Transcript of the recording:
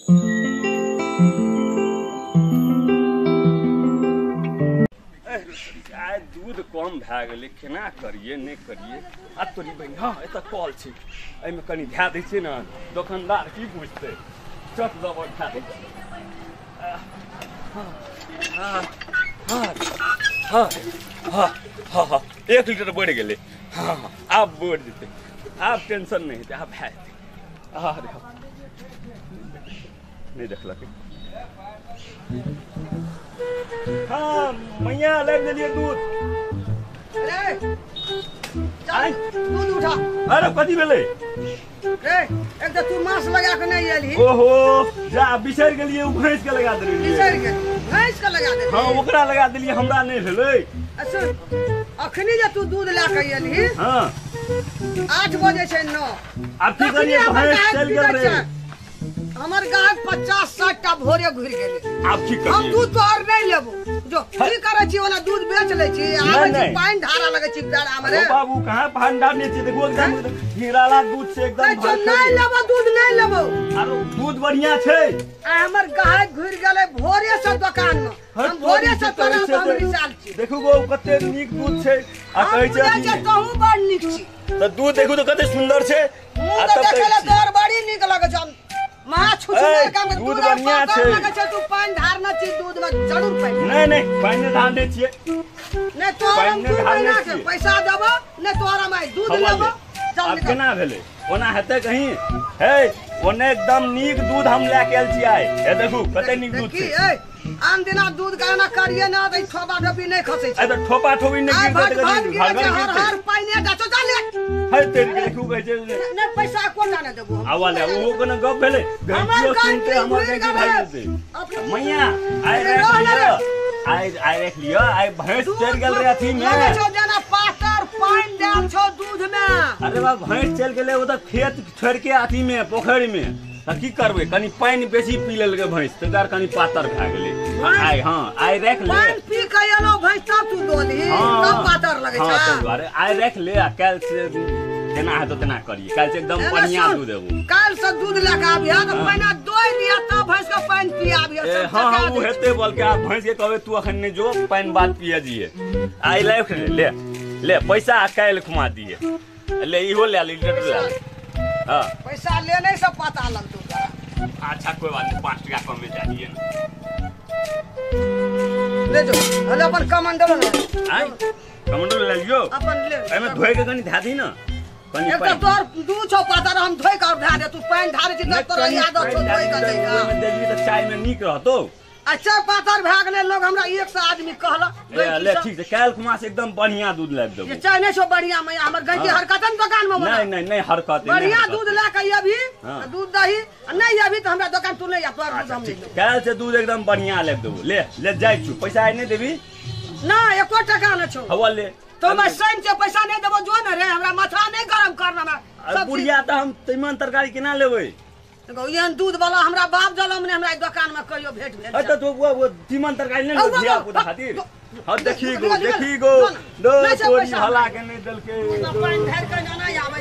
आइ दूध कम भए गेलै, केना करियै नहि करियै। आ तोरी बहिन, हँ एतऽ कल छै, एहिमे कनि धए दै छियै ने, दोकानदार की बुझतै, चट दबऽ धए दै छियै। हँ हँ हँ हँ हँ हँ 1 लीटर बढ़ि गेलै। हँ आब बढ़ि जेतै, आब टेंशन नहि हेतै, आब भए जेतै। अरे नहि देखलकै। हाँ मैया लाबि देलियै दूध। रे चल दूध उठा। अरे कथी भेलै रे? एक तऽ तू मांस लगा के नहीं एलही। ओहो जा बिसरि गेलियै, ओ भैंस के लगा देलियै। बिसरि गेली, भैंस के लगा देलियै। हाँ ओकरा लगा देलियै, हमरा नहि भेलै। सुन अखनी जे तू दूध लए के एलही, हाँ 8 बजे छै 9। आब की करियै, भैंस चलि गेल रे। हमर गाहक 50-60 टा भोरे घुरि गेलै। आब की करियै? हम दूध तोहर नहि लेबो। जो की करै छी, ओना दूध बेच लै छी, आबै छी पानि ढारा लगै छी पेड़ा मे रे। बाबू कहाँ पानि ढारने छी, देखो एकदम निराला दूध छै एकदम। नहि लेबो दूध, नहि लेबो। आरो दूध बढ़िया छै। आ हमर गाहक घुरि गेलै भोरे से दोकान मे। हम भोरे से तोरा से हम रिसाल छी। देखू गो कते नीक दूध छै। आ कहै छै तहूँ बड़ नीक छी। तऽ दूध देखू तऽ कते सुंदर छै। मुँह तऽ देखै लए तोहर बड़ी नीक लगै छै। महा छुछुनर काम दूध बढ़िया छै। लगै छै तू पानि ढारने छी दूध मे, जरूर पानि। नहि नहि पानि नहि ढारने छियै। नहि तोहर हम 2 महीना के पैसा देबो, नहि तोहर हम दूध लेबो। आब केना भेलै? ओना हेतै कहीं? हे ओने एकदम नीक दूध हम लए के आयल छियै आइ। हे देखू कते नीक दूध छै। आन दिना दूध के एना करियै ना तऽ ठोपा ठोपी नहि खसै छै। तऽ ठोपा ठोपी नहि गिरतै, हर हर पानि टा चल ले। हे तेरी के देखू कहै छै नहि पैसा कोटा नहि देबो। आवा ले ओहो कोनो गप भेलै? गंजियो सुनते हमर गंजी भागि जेतै। मैया आइ राखि लिअ, आइ आइ राखि लिअ। आइ भैंस चलि गेल रे अथी मे। लगै छौ जेना पातर पानि देल छौ दूध मे। अरे बा भैंस चलि गेलै ओ तऽ खेत छोड़ि के अथी मे पोखरि मे। तऽ की करबै, कनि पानि बेसी पी लेलकै भैंस, ताहि दुआरे कनि पातर भए गेलै। आइ हँ आइ राखि ले। पानि पी के एलौ भैंस तब तू दोलही, तब पातर लगै छै। हँ ताहि दुआरे आइ राखि ले, आ काल्हि से जेना हेतौ तेना करियै। काल्हि से एकदम बढ़िया दूध देबो। काल्हि से दूध लए के आबिहे तऽ पहिने दोहि लिअ तब भैंस के पानि पियाबिहे। हँ हँ ओ हेतै बोलके। आ भैंस के कहबै तू अखन नहि जो, पानि बाद पिया जिये। आइ राखि ले, ले ले पैसा, काल्हि खुमा दिहे। ले इहो ले ले, लीटर ले ले। हाँ पैसा लेने से पता लगतौ तोरा। अच्छा कोई बात नहीं, 5 टका कम में जा दिए ना। ले जो हले अपन कमंडल ने। आई कमंडल ले लियो अपन ले। एमे धोए के कनी धा दी ना कनी एक पानि। तोहर दू छौ पातर हम धोए के और धा दे। तू पानि ढारै छी तब तोरा आदत छौ धोए के दै के। ओमे देबी तऽ चाय में नीक रहतौ। अच्छा पातर भए गेलै लोग हमरा 100 आदमी कहलक। ले ठीक छै, काल्हि खुमा से एकदम बढ़िया दूध लाबि देबो। ये चाय नहि छौ बढ़िया मैया, हमर गंजी हरकत ने दोकान मे। नहीं नहीं नहीं हरकत बढ़िया दूध लए के अभी दूध दही नहीं अभी तो हमरा दोकान तू नहीं आ, तोहर दूध हम नहीं लेबो। काल्हि से दूध एकदम बढ़िया लाबि देबो। ले ले जाइ छु, पैसा आइ नहि देबी? ना एको टका नहि छौ। हवा ले तो मैं शनि के पैसा नहीं देबो जो ने रे, हमरा माथा नहीं गरम करना। हमरा बुढ़िया तऽ हम तीमन तरकारी केना लेबै? एहन दूध वाला हमरा बाप जलम ने हमरा दोकान में कहियो भेट भेल। अच्छा तो वो तीमन तरकारी नहि लेबै धिया पुता खातिर? हाँ देखी गो देखी गो, दो तोरी हला के नहीं देलकै। पानि ढारि के जाना आबै।